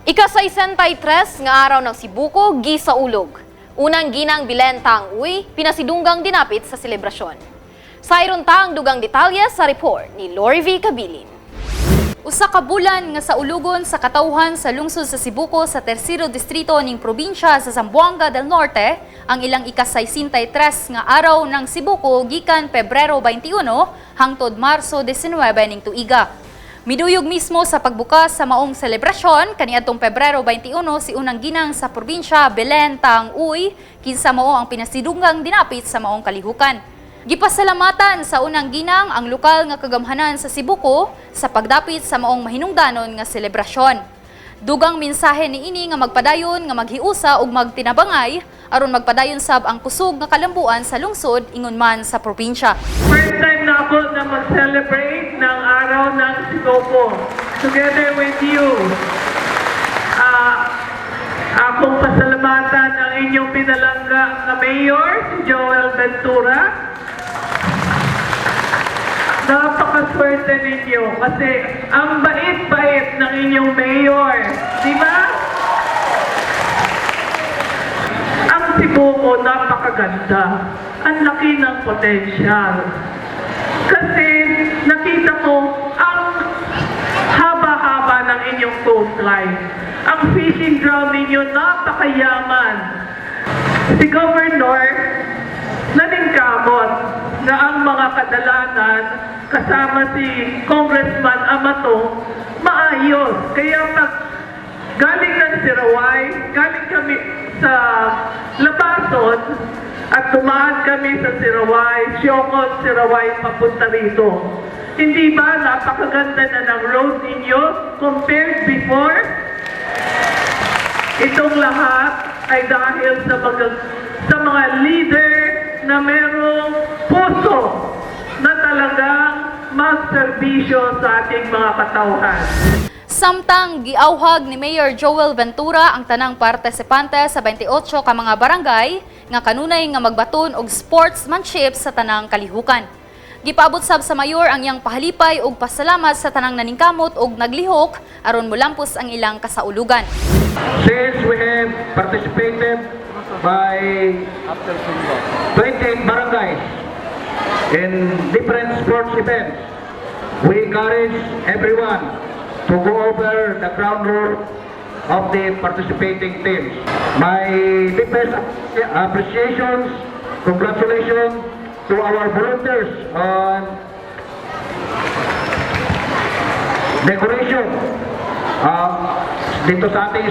Ika-63 nga araw ng Sibuco gisaulog. Unang ginang Belen Tang Uy, pinasidunggang dinapit sa selebrasyon. Sayron ta ang dugang detalye sa report ni Lori V. Cabilin. Usa ka bulan nga saulugon sa katawhan sa lungsod sa Sibuco sa Tersero Distrito ning probinsya sa Zamboanga del Norte ang ilang ika-63 nga araw ng Sibuco gikan Pebrero 21 hangtod Marso 19 ning tuiga. Miduyog mismo sa pagbukas sa maong selebrasyon kaniadtong Pebrero 21 si unang ginang sa probinsya Belen Tang Uy, kinsa mao ang pinasidunggang dinapit sa maong kalihukan. Gipasalamatan sa unang ginang ang lokal nga kagamhanan sa Sibuco sa pagdapit sa maong mahinungdanon nga selebrasyon. Dugang mensahe niini nga magpadayon nga maghiusa ug magtinabangay aron magpadayon sab ang kusog nga kalambuan sa lungsod ingon man sa probinsya. First time na ako na mag-celebrate ng araw ng Sibuco together with you. Akong pasalamatan ang inyong pinalangga na mayor, si Joel Ventura. Napakaswerte ninyo kasi ang bait-bait ng inyong mayor. Di ba? Ang Sibuco, napakaganda. Ang laki ng potensyal. Kasi nakita ko ang haba-haba ng inyong coastline. Ang fishing ground ninyo, napakayaman. Si Governor, naningkamot na ang mga kadalanan kasama si Congressman Amato maayos. Kaya pag galing ng Sirawai, galing kami sa Labason, at dumaan kami sa Sirawai, Siocon, Sirawai, papunta rito. Hindi ba napakaganda na ng road ninyo compared before? Itong lahat ay dahil sa mga leader na merong puso na talagang magserbisyo sa ating mga katauhan. Samtang giawhag ni Mayor Joel Ventura ang tanang partisipante sa 28 ka mga barangay nga kanunay nga magbaton og sportsmanship sa tanang kalihukan. Gipaabot sab sa mayor ang iyang pahalipay ug pasalamat sa tanang naningkamot ug naglihok aron molampos ang ilang kasaulugan. Since we have participated by 28 barangays in different sports events, we encourage everyone to go over the ground rule of the participating teams. My deepest appreciations, congratulations to our volunteers on decoration dito sa ating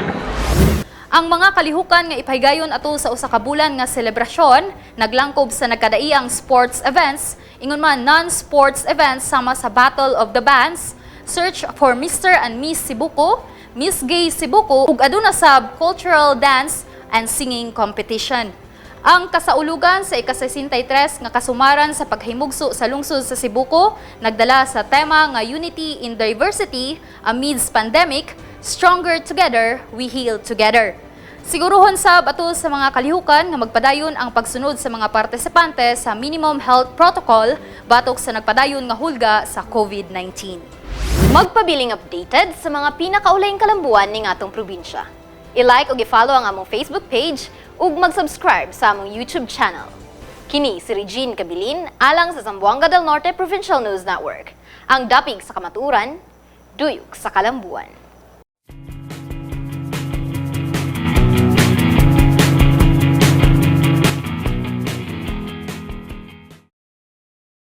Ang mga kalihukan nga ipahigayon ato sa usa ka bulan nga selebrasyon naglangkob sa nagkadaiang sports events, ingon man non-sports events sama sa Battle of the Bands, Search for Mr. and Miss Sibuco, Miss Gay Sibuco ug aduna sab cultural dance and singing competition. Ang kasaulugan sa ika-63 nga kasumaran sa paghimugso sa lungsod sa Sibuco nagdala sa tema nga Unity in Diversity Amidst Pandemic, Stronger Together, We Heal Together. Siguruhon sab ato sa mga kalihukan nga magpadayon ang pagsunod sa mga partisipante sa minimum health protocol batok sa nagpadayon nga hulga sa COVID-19. Magpabiling updated sa mga pinakaulahing kalambuan ning atong probinsya. I-like ug i-follow ang among Facebook page ug mag-subscribe sa among YouTube channel. Kini si Regine Cabilin alang sa Zamboanga del Norte Provincial News Network. Ang dapig sa kamatuoran, duyog sa kalambuan.